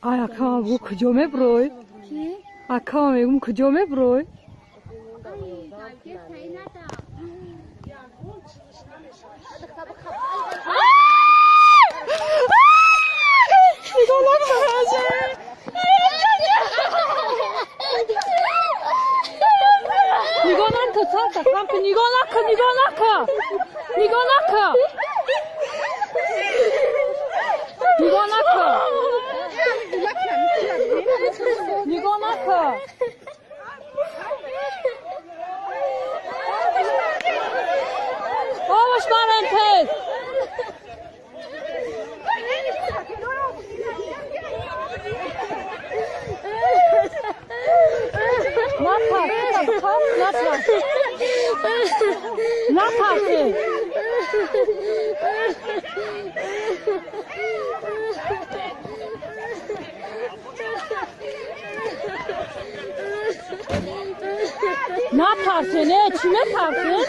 Ай, акам, бу куҷо меброй? Акам, мегум, куҷо меброй? Нигоҳ накун, сарта хам кун, нигоҳ накун, нигоҳ накун, нигоҳ накун, нигоҳ накун, нигоҳ накун. Овош барен тез. Натарс, натарс, натарсе, не, чӣ метарсе?